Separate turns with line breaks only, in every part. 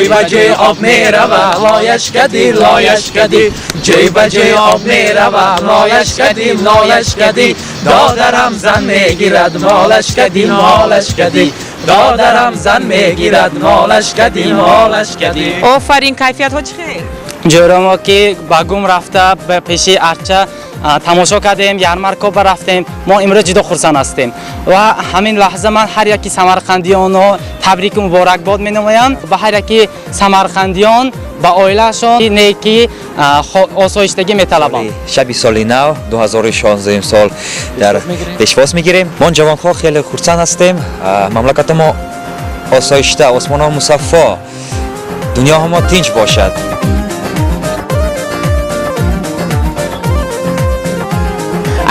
Ҷой ба ҷой об мерава, лояш кади, лояш кади. Ҷой ба ҷой об мерава, лояш кади, лояш кади. Додарам зан мегирад, молаш кади, молаш кади. Додарам зан мегирад, молаш кади, молаш кади.
Офарин, кайфиятҳо чӣ хел?
Ҷойро мо ки ба гум рафта, ба пеши арча тамошо кардем, ярмарко ба рафтем, мо имрӯз ҷудо хурсанд ҳастем ва ҳамин лаҳза ман ҳар яки самарқандионо табрику муборакбод менамоям. Ба ҳар яки самарқандиён, ба оилаашон неки, осоиштагӣ металабам.
Шаби соли нав 2016 сол дар пешвоз мегирем. Мо ҷавонҳо хеле хурсанд ҳастем. Мамлакати мо осоишта, осмонҳо мусаффо, дунёҳо мо тинч бошад.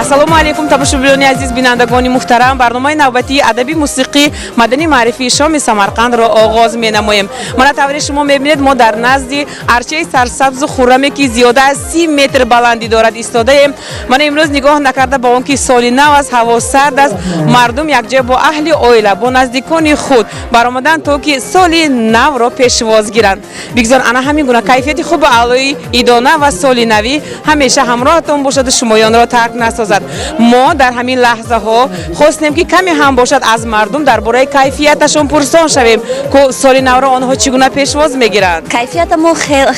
Ассалому алайкум, тамошобинони азиз, бинандагони муҳтарам. Барномаи навбатии адаби, мусиқӣ, маданӣ маърифии шоми Самарқандро оғоз менамоем. Мана тавре шумо мебинед, мо дар назди арчаи сарсабзу хурраме, ки зиёда аз 30 метр баландӣ дорад, истодаем. Мана имрӯз, нигоҳ накарда ба он ки соли нав аст, ҳаво сард аст, мардум якҷоя бо аҳли оила, бо наздикони худ баромаданд, то ки соли навро пешвоз гиранд. Бигзор ана ҳамин гуна кайфияти хубу аълои идона ва соли навӣ ҳамеша ҳамроҳатон бошаду шумоёнро тарк насозад. Мо дар ҳамин лаҳзаҳо хостем, ки каме ҳам бошад, аз мардум дар бораи кайфияташон пурсон шавем, ку соли навро онҳо чӣ гуна пешвоз мегиранд.
Кайфиятамо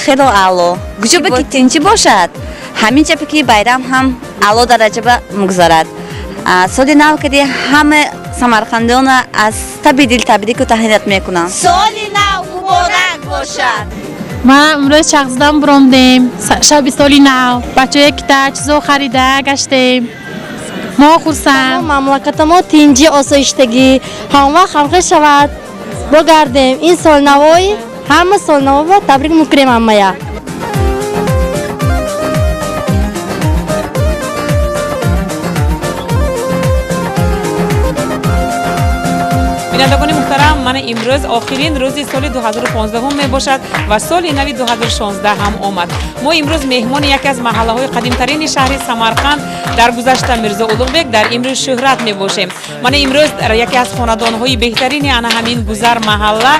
хело аъло. Гуҷоба ки тинчӣ бошад, ҳамин ҷапе ки байрам ҳам аъло дараҷаба мегузарад. Соли нав кади ҳама самарқандиёна аз таби дил табрику таҳният мекунам.
Соли нав муборак бошад!
Ма имрӯз Шахзадан буромдем, шаби соли нав бачаҳое кита чизо харида гаштем, мо хурсанд.
Мамлакатамо тинҷӣ, осоиштагӣ ҳамвақт ҳамхел шавад. Богардем ин солнавои, ҳама солнавоба табрик мекунем ҳамая.
Бинандагони муҳтарам, мана имрӯз охирин рӯзи соли 2015 мебошад ва соли нави 2016 ҳам омад. Мо имрӯз меҳмони яке аз маҳаллаҳои қадимтарини шаҳри Самарқанд, дар гузашта Мирзо Улуғбек, дар имрӯз Шӯҳрат мебошем. Мана имрӯз дар яке аз хонадонҳои беҳтарини ана ҳамин гузар маҳалла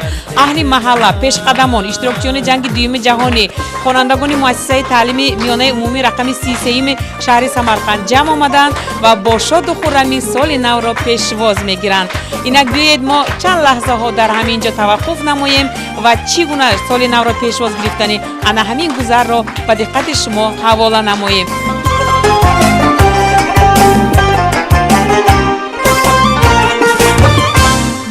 аҳли маҳалла, пешқадамон, иштирокчиёни ҷанги дуюми ҷаҳонӣ, хонандагони муассисаи таълими миёнаи умумӣ рақами 33-юми шаҳри Самарқанд ҷамъ омаданд ва бо шоду хуррамӣ соли навро пешвоз мегиранд. Инак биёед, мо чанд лаҳзаҳо дар ҳамин ҷо таваққуф намоем ва чӣ гуна соли навро пешвоз гирифтани ана ҳамин гузарро ба диққати шумо ҳавола намоем.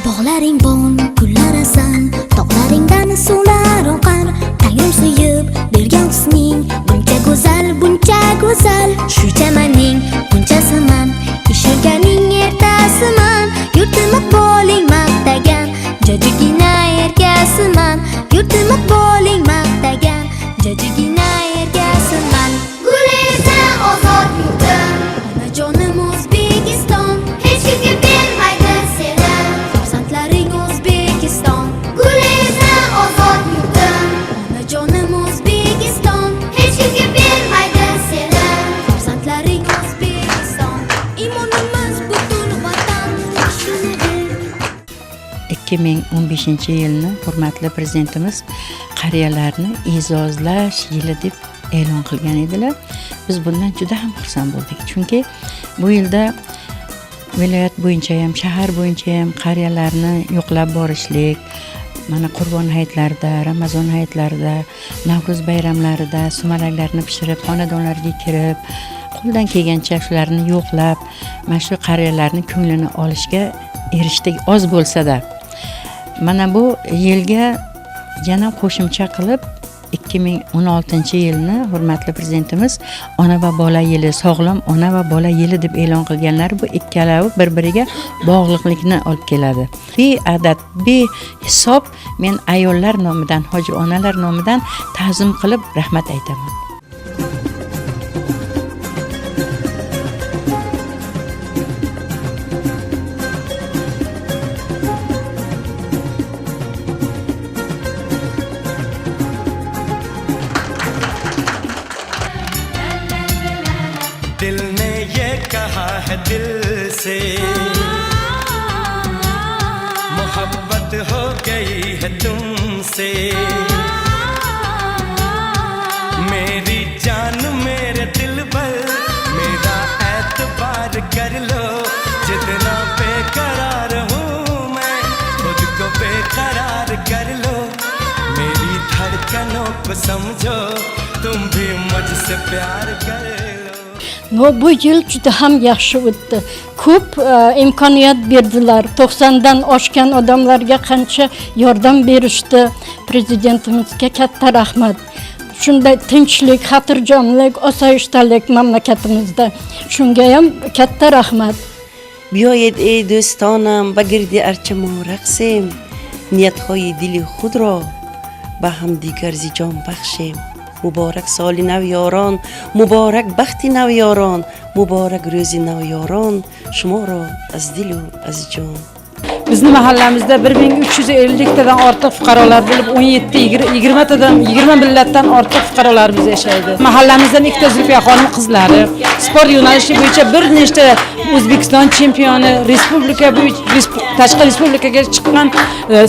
Bog'laring bon, gullar asal, tog'laringdan suvlar oqar. Tangrim suyib bergan husning buncha go'zal, buncha go'zal. Shu chamanning bunchasiman, eshilganing ertasiman. Yurtim iqboling maqtagan jajjigina erkasiman. Yurtim iqboling maqtagan jajjigina erkasiman.
Gul esa ozod yurtim,
Onajonim O'zbekiston,
hech kimga bermaydi seni.
Farzandlaring O'zbekiston.
Gul esa ozod yurtim,
Onajonim O'zbekiston,
hech kimga bermaydi seni.
Farzandlaring O'zbekiston. Iymonimiz butun vatan. Shuni bil.
2015 yilni hurmatli prezidentimiz qariyalarni e'zozlash yili deb e'lon qilgan edilar. Biz bundan juda ham xursand bo'ldik, chunki bu yilda viloyat bo'yicha ham, shahar bo'yicha ham qariyalarni yo'qlab borishlik, mana Qurbon hayitlarida, Ramazon hayitlarida, Navro'z bayramlarida sumalaklarni pishirib, xonadonlarga kirib, qo'ldan kelgancha shularni yo'qlab, mana shu qariyalarni ko'nglini olishga erishdik oz bo'lsa-da. Mana bu yilga yana qo'shimcha qilib 2016 yilni hurmatli prezidentimiz ona va bola yili, sog'lom ona va bola yili deb e'lon qilganlar. Bu ikkalovi bir biriga bog'liqlikni olib keladi. Beadad, behisob men ayollar nomidan, hoji onalar nomidan ta'zim qilib rahmat aytaman.
दिल ने ये कहा है दिल से, मोहब्बत
हो गई है तुमसे। मेरी जान मेरे दिल पर मेरा एतबार कर लो। जितना बेकरार हूँ मैं खुद को बेकरार कर लो। मेरी धड़कनों को समझो, तुम भी मुझसे प्यार कर लो।
Но bu yil juda ham yaxshi o'tdi. Ko'p imkoniyat berdilar. 90 dan oshgan odamlarga qancha yordam berishdi. Prezidentimizga katta rahmat. Shunday tinchlik, xotirjamlik, osoyishtalik mamlakatimizda. Shunga ham katta rahmat.
بیایید ای دوستانم به گرد ارچه ما رقصیم، نیتهای دل خود را به هم دیگر زی جان بخشیم. مبارک سال نو یاران، مبارک بخت نو یاران، مبارک روز نو یاران، شما را از دل و از جان.
Bizni mahallamizda 1350 tadan ortiq fuqarolar bo'lib, 17 20 tadan 20 millatdan ortiq fuqarolarimiz yashaydi. Mahallamizdan ikkita Zulfiya xonim qizlari sport yo'nalishi bo'yicha bir nechta O'zbekiston chempioni, respublika bo'yicha tashqi respublikaga chiqqan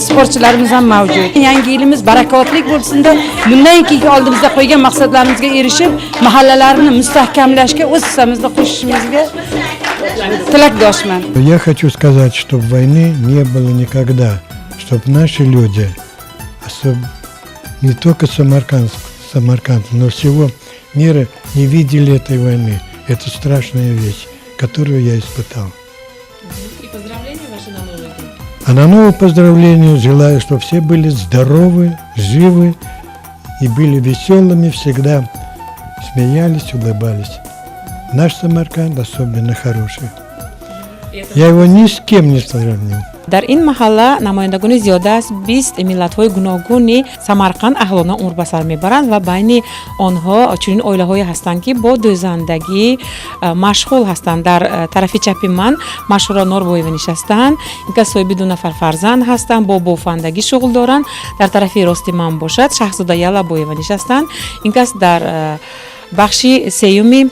sportchilarimiz ham mavjud. Yangi yilimiz barakotli bo'lsin-da, bundan keyingi oldimizda qo'ygan maqsadlarimizga erishib, mahallalarni mustahkamlashga o'z hissamizni qo'shishimizga tilakdoshman.
Я хочу сказать, чтобы войны не было никогда, чтобы наши люди, не только Самарканд, но всего мира не видели этой войны. Это страшная вещь, которую я испытал.
И поздравления ваши на Новый год.
А на новое поздравление желаю, чтобы все были здоровы, живы и были веселыми, всегда смеялись, улыбались. Наш Самарканд особенно хороший. Я его ни с кем не сравню.
Дар ин маҳалла намояндагони зиёда аз 20 миллатҳои гуногуни Самарқанд аҳлона умр ба сар мебаранд ва байни онҳо чунин оилаҳое ҳастанд, ки бо дӯзандагӣ машғул ҳастанд. Дар тарафи чапи ман Машҳура Норбоева нишастаанд. Ин кас соҳиби ду нафар фарзанд ҳастанд, бо бофандагӣ шуғл доранд. Дар тарафи рости ман бошад, Шаҳзода Ялабоева нишастанд. Ин кас дар бахши сеюми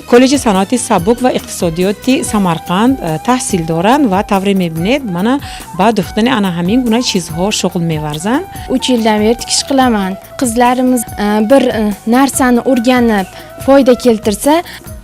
коллеҷи саноати сабук ва иқтисодиёти Самарқанд таҳсил доранд ва тавре мебинед, мана ба дӯхтани ана ҳамин гуна чизҳо шуғл меварзанд.
3 yildan beri tikish qilaman. Qizlarimiz bir narsani o'rganib foyda keltirsa,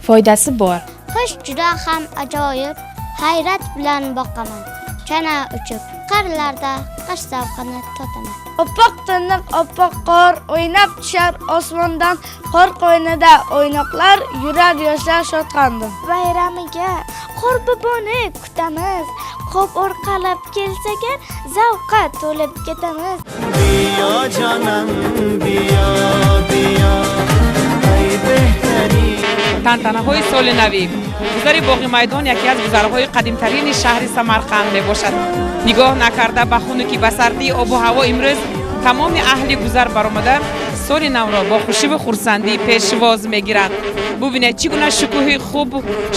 foydasi bor.
Qish juda ham ajoyib, hayrat bilan boqaman. Chana uchib, qorlarda qish zavqini totaman.
Oppoq tiniq oppoq qor o'ynab tushar osmondan, qor qo'ynida o'ynoqlar yurar yoshlar shodqandim.
Bayramiga Qor boboni kutamiz. Qop orqalab kelsa agar, zavqqa to'lib ketamiz.
بیا جانم بیا بیا ای بهترین
Тантанаҳои соли навӣ. Гузари Боғи Майдон яке аз гузарҳои қадимтарини шаҳри Самарқанд мебошад. Нигоҳ накарда ба хунукӣ, ба сардии обу ҳаво, имрӯз тамоми аҳли гузар баромада соли навро бо хушиву хурсандӣ пешвоз мегиранд. Бубинед, чӣ гуна шукӯҳи хуб,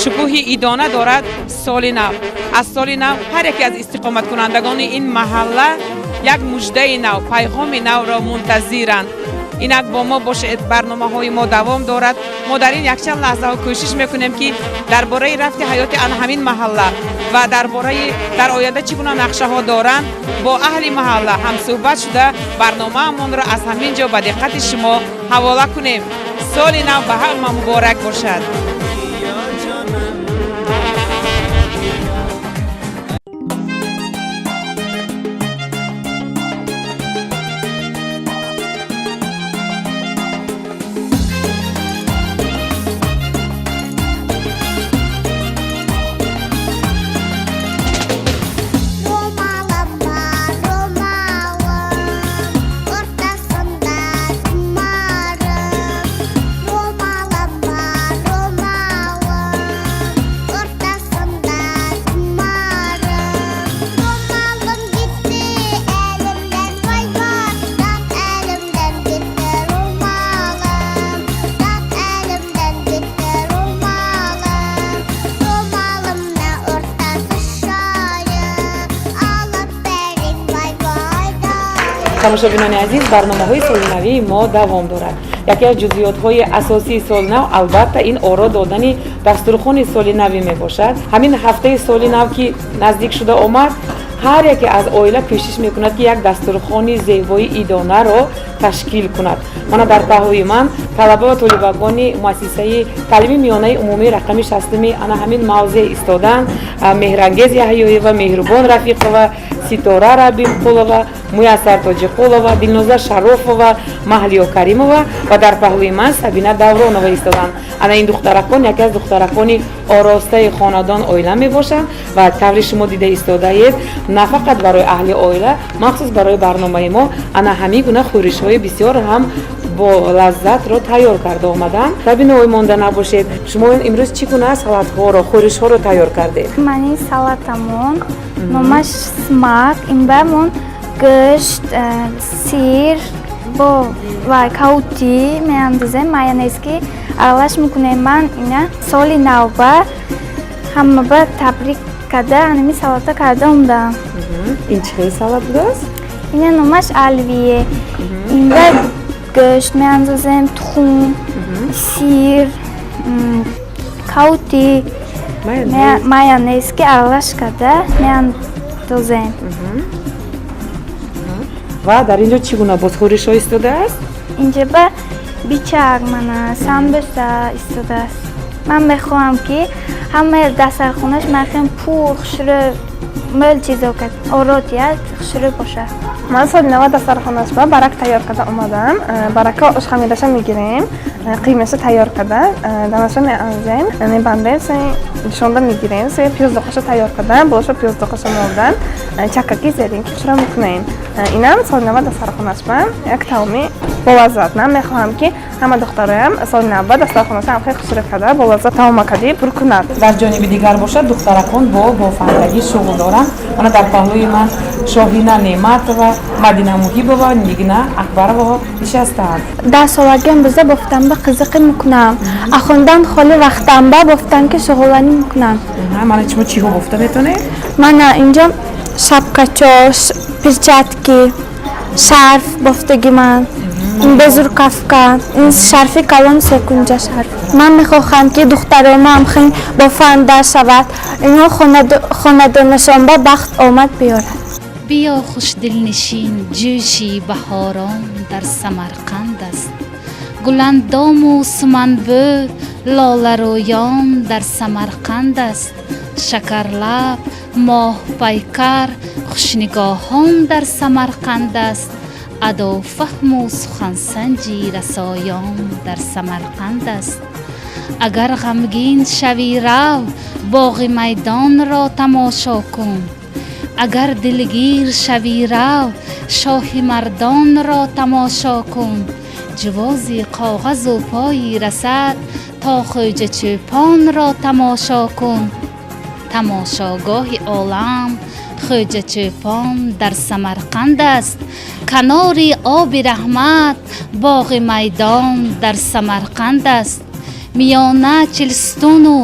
шукӯҳи идона дорад соли нав. Аз соли нав ҳар яке аз истиқоматкунандагони ин маҳалла як муждаи нав, пайғоми навро мунтазиранд. Инак бо мо бошед, барномаҳои мо давом дорад. Мо дар ин якчанд лаҳзаҳо кӯшиш мекунем, ки дар бораи рафти ҳаёти ана ҳамин маҳалла ва дар бораи дар оянда чӣ гуна нақшаҳо доранд, бо аҳли маҳалла ҳамсӯҳбат шуда, барномаамонро аз ҳамин ҷо ба диққати шумо ҳавола кунем. Соли нав ба ҳама муборак бошад.
Ro'molim bor, ro'molim, o'rtasida tumarim. Ro'molim bor, ro'molim, o'rtasida tumarim. Ro'molim ketdi elimdan, voy voy, dod elimdan ketdi ro'molim. Dod elimdan ketdi ro'molim. Ro'molimni o'rtasi shoyib, olib bering, voy voy doy.
Тамошобинони азиз, барномаҳои солинавии мо давом дорад. Яке аз ҷузъиётҳои асосии соли нав, албатта, ин оро додани дастурхони соли навӣ мебошад. Ҳамин ҳафтаи соли нав, ки наздик шуда омад, Ҳар яке аз оила кӯшиш мекунад, ки як дастурхони зебои идонаро ташкил кунад. Мана дар паҳлӯи ман талаба ва толибагони муассисаи таълими миёнаи умумии рақами 60-уми ана ҳамин мавзеъ истоданд: Меҳрангез Яҳёева, Меҳрубон Рафиқова, Ситора Рабимқулова, Муяссар Тоҷиқулова, Дилноза Шарофова, Маҳлиё Каримова ва дар паҳлӯи ман Сабина Давронова истоданд. Ана ин духтаракон яке аз духтаракони оростаи хонадон, оила мебошанд ва таври шумо дида истодаед, на фақат барои аҳли оила, махсус барои барномаи мо ана ҳамин гуна хӯришҳои бисёр ҳам бо лаззатро тайёр карда омаданд. Сабина, ой монда набошед, шумо имрӯз чӣ гуна салатҳоро, хӯришҳоро тайёр кардед?
Ман ин салатамон номаш смак. Инбамон гӯшт, сир бо ва каути меандозем, майонез ки аралаш мекунем. Ман ина соли навба ҳамаба табрик карда анами салата карда омдам.
Ин чӣ хел салат будааст?
Ина номаш оливье. Инба гӯшт меандозем, тухм, сир, каути, майонез ки аралаш карда меандозем.
Ва дар ин ҷо чӣ гуна боз хӯришҳо истодааст?
Инҷа ба бичак, мана самбуса истодааст. Ман мехоҳам, ки ҳамаи дастархонаш махем пур хушрӯ, мӯл чизо ородият хушрӯ бошад.
Ман соли нава дастархонашба барак тайёр карда омадам. Барака ошхамираша мегирем, қимаша тайёр карда дамаша меанзем, мебандем, се нишонда мегирем, се пиёздоқаша тайёр карда болоша пиёздоқаша молдан, чакаки зерин ки хушро мекунем. Инам соли нава дастархонашба як таоми болаззат. Ман мехоҳам, ки ҳама духтароям соли нава дастархонаша ҳам хеле хушро карда, болаззат таома кардӣ пур кунад.
Дар ҷониби дигар бошад, духтаракон бо бофандагӣ шуғл доранд. Мана дар паҳлӯи ман Шоҳина Неъматова, Мадина Муҳибова, Нигина Акбарова нишастаанд.
10 солагиам бузда бофтанба қизиқӣ мекунам. А хондан холи вақтамба бофтан ки шуғулланӣ мекунам.
Мана шумо чиҳо бофта метонед?
Мана инҷо шапкачо, перчатки, шарф бофтаги ман, ин безрукавка, ин шарфи калон, секунҷа шарф. Ман мехоҳам, ки духтаромам хел бофанда шавад, инҳо хонадонашон ба бахт омад биёрад.
Биё, хушдилнишин, ҷӯши баҳорон дар Самарқанд аст, гуландому суманбӯ, лоларӯён дар Самарқанд аст, шакарлаб, моҳпайкар, хушнигоҳон дар Самарқанд аст, адофаҳму сухансанҷи расоён дар Самарқанд аст. Агар ғамгин шавӣ, рав, боғи майдонро тамошо кун, агар дилгир шавӣ, рав, шоҳи мардонро тамошо кун, ҷувози коғазу пои расад то Хӯҷа Чӯпонро тамошо кун. Тамошогоҳи олам Хӯҷа Чӯпон дар Самарқанд аст, канори оби раҳмат, боғи майдон дар Самарқанд аст. Миёна чилстуну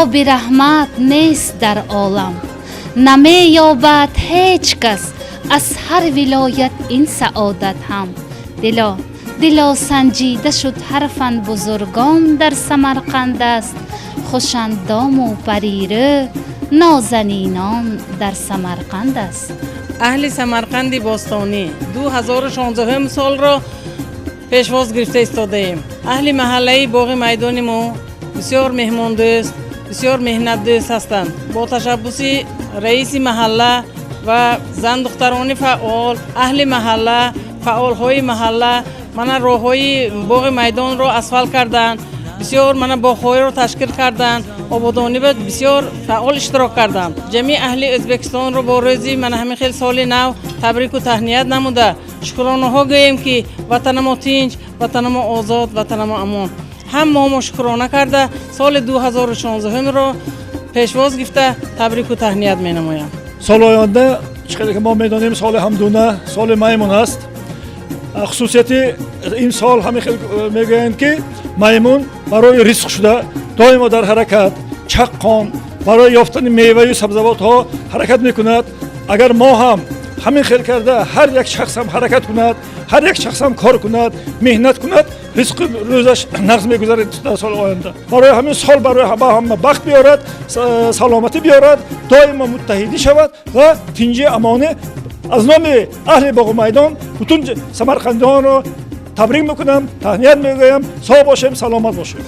оби раҳмат нест дар олам, намеёбад ҳеҷ кас аз ҳар вилоят ин саодат ҳам. Дило, дило, санҷида шуд ҳар фан, бузургон дар Самарқанд аст, хушандому парирӯ, нозанинон дар Самарқанд аст.
Аҳли Самарқанди бостонӣ, 2016 солро пешвоз гирифта истодаем. Аҳли маҳаллаи боғи майдони мо бисёр меҳмондӯст, бисёр меҳнатдӯст ҳастанд. Бо ташаббуси раиси маҳалла ва зандухтарони фаъол, аҳли маҳалла, фаъолҳои маҳалла мана роҳҳои боғи майдонро асфалт карданд, бисёр мана боғҳоеро ташкил карданд, ободонӣ ба бисёр фаъол иштирок карданд. Ҷамеи аҳли Ӯзбекистонро бо рӯзи мана ҳамин хел соли нав табрику таҳният намуда, шукронаҳо гӯем, ки ватанамо тинҷ, ватанамо озод, ватанамо амон. Ҳамамо шукрона карда, соли 2016-ро пешвоз гирифта, табрику таҳният менамоям.
Соли оянда, чӣ хеле ки мо медонем, соли ҳамдуна, соли маймун аст. Хусусияти ин сол ҳамин хел мегӯянд, ки маймун барои ризқ шуда доимо дар ҳаракат, чаққон, барои ёфтани меваю сабзавотҳо ҳаракат мекунад. Агар мо ҳам ҳамин хел карда, ҳар як шахс ҳам ҳаракат кунад, ҳар як шахс ҳам кор кунад, меҳнат кунад. ризқу рӯзаш нағз мегузарад дар соли оянда. Барои ҳамин сол барои ҳама бахт биёрад, саломатӣ биёрад, доимо муттаҳидӣ шавад ва тинҷи амонӣ. Аз номи аҳли боғу майдон бутун самарқандиёнро табрик мекунам, таҳният мегӯям. Сог бошем, саломат бошем.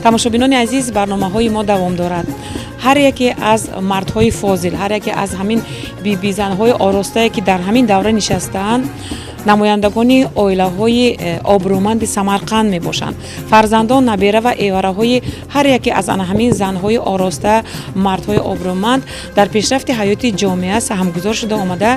Тамошобинони азиз, барномаҳои мо давом дорад. Ҳар яке аз мардҳои фозил, ҳар яке аз ҳамин бибизанҳои оростае, ки дар ҳамин давра нишастаанд, намояндагони оилаҳои обрӯманди Самарқанд мебошанд. Фарзандон, набера ва эвараҳои ҳар яке аз ана ҳамин занҳои ороста, мардҳои обрӯманд дар пешрафти ҳаёти ҷомеа саҳмгузор шуда омада,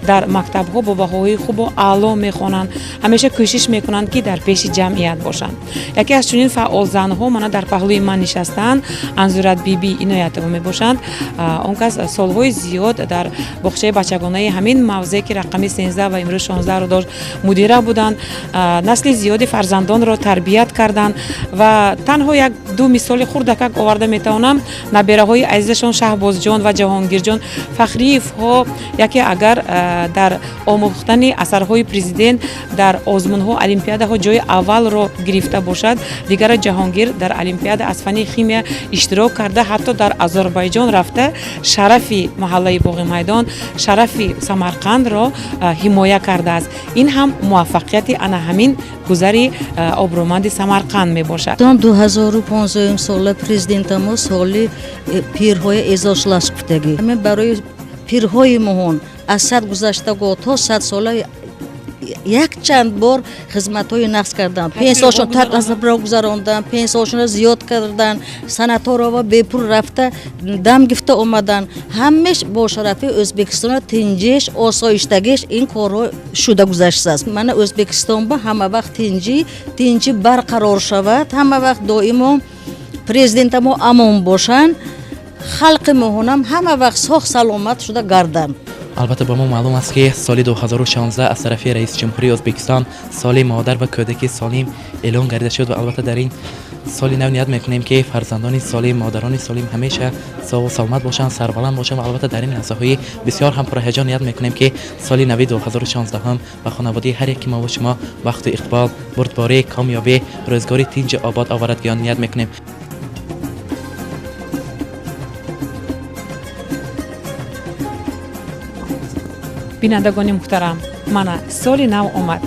дар мактабҳо бо баҳоҳои хубу аъло мехонанд, ҳамеша кӯшиш мекунанд, ки дар пеши ҷамъият бошанд. Яке аз чунин фаъолзанҳо мана дар паҳлӯи ман нишастаанд, Анзурат биби Иноятова мебошанд. Он кас солҳои зиёд дар боғчаи бачагонаи ҳамин мавзеъ, ки рақами 13 ва имрӯз 16-ро дошт, мудира буданд, насли зиёди фарзандонро тарбият карданд ва танҳо як ду мисоли хурдакак оварда метавонам. Набераҳои азизашон Шаҳбозҷон ва Ҷаҳонгирҷон Фахриевҳо яке агар дар омӯхтани асарҳои президент дар озмунҳо, олимпиадаҳо ҷои аввалро гирифта бошад, дигара Ҷаҳонгир дар олимпиада аз фанни химия иштирок карда, ҳатто дар Озарбойҷон рафта шарафи маҳаллаи Боғи Майдон, шарафи Самарқандро ҳимоя кардааст. Ин ҳам муваффақияти ана ҳамин гузари обрӯманди Самарқанд мебошад.
2015 сола президентамо соли пирҳои эъзозлаш гуфтагӣ. Ҳамин барои пирҳои моҳон аз сад гузаштаго то 100 сола якчанд бор хизматҳои нақс карданд, пенсияшон тазабро гузаронданд, пенсияшонро зиёд карданд, санаторова бепул рафта дам гирифта омаданд. Ҳамеш бо шарафи Ӯзбекистона тинҷиш, осоиштагиш ин корҳо шуда гузаштааст. Мана Ӯзбекистон ба ҳама вақт тинҷӣ барқарор шавад, ҳама вақт доимо президентамо амон бошанд, халқи моҳонам ҳама вақт соғ саломат шуда гарданд.
Албатта ба мо маълум аст, ки соли 2016 аз тарафи раиси ҷумҳурии Ӯзбекистон соли модар ва кӯдаки солим эълон гардида шуд ва албатта дар ин соли нав ният мекунем, ки фарзандони солим, модарони солим ҳамеша соғу саломат бошанд, сарбаланд бошанд ва албатта дар ин лаҳзаҳои бисёр ҳам пурҳаяҷон ният мекунем, ки соли нави 2016 ба хонаводаи ҳар яки мо ва шумо бахту иқбол, бурдборӣ, комёбӣ, рӯзгори тинҷу обод оварад гиён ният мекунем.
Бинандагони муҳтарам, мана соли нав омад.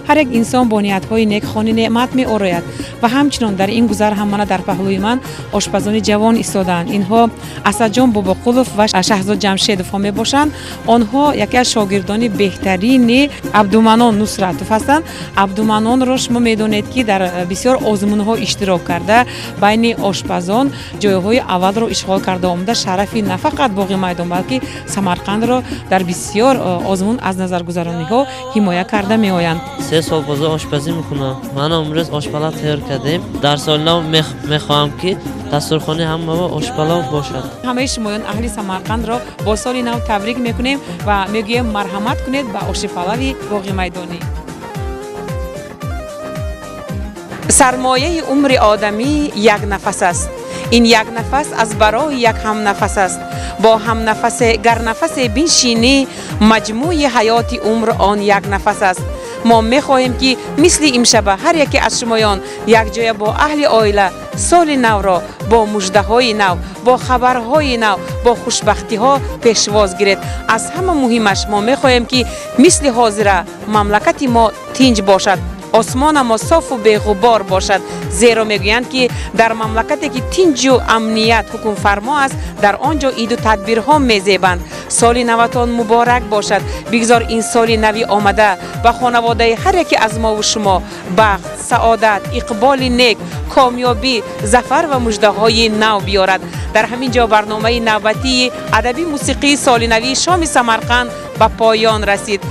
Ҳар як инсон бо ниятҳои нек хони неъмат меорояд ва ҳамчунон дар ин гузар ҳам мана дар паҳлӯи ман ошпазони ҷавон истодаанд. Инҳо Асадҷон Бобоқулов ва Шаҳзод Ҷамшедовҳо мебошанд. Онҳо яке аз шогирдони беҳтарини Абдуманон Нусратов ҳастанд. Абдуманонро шумо медонед, ки дар бисёр озмунҳо иштирок карда, байни ошпазон ҷойҳои аввалро ишғол карда омада, шарафи на фақат Боғи Майдон, балки Самарқандро дар бисёр озмун аз назаргузарониҳо ҳимоя карда меоянд.
3 сол боз ошпазӣ мекунам. Ман имрӯз ошпалав тайёр кардем. Дар соли нав мехоҳам, ки дастурхонаи ҳама ошпалав бошад.
Ҳамаи шумоён аҳли Самарқандро бо соли нав табрик мекунем ва мегӯем марҳамат кунед ба ошипалави Боғи Майдонӣ. Сармояи умри одамӣ як нафас аст. Ин як нафас аз барои як ҳамнафас аст. Бо ҳамнафасе гар нафасе биншинӣ, маҷмӯи ҳаёти умр он як нафас аст. Мо мехоҳем, ки мисли имшаба ҳар яке аз шумоён якҷоя бо аҳли оила соли навро бо муждаҳои нав, бо хабарҳои нав, бо хушбахтиҳо пешвоз гиред. Аз ҳама муҳимаш, мо мехоҳем, ки мисли ҳозира мамлакати мо тинҷ бошад, осмонамо софу беғубор бошад, зеро мегӯянд, ки дар мамлакате ки тинҷу амният ҳукмфармо аст, дар он ҷо иду тадбирҳо мезебанд. Соли наватон муборак бошад. Бигзор ин соли нави омада ба хонаводаи ҳар яке аз мову шумо бахт, саодат, иқболи нек, комёбӣ, зафар ва муждаҳои нав биёрад. Дар ҳамин ҷо барномаи навбатии адабӣ мусиқии солинавии шоми Самарқанд ба поён расид.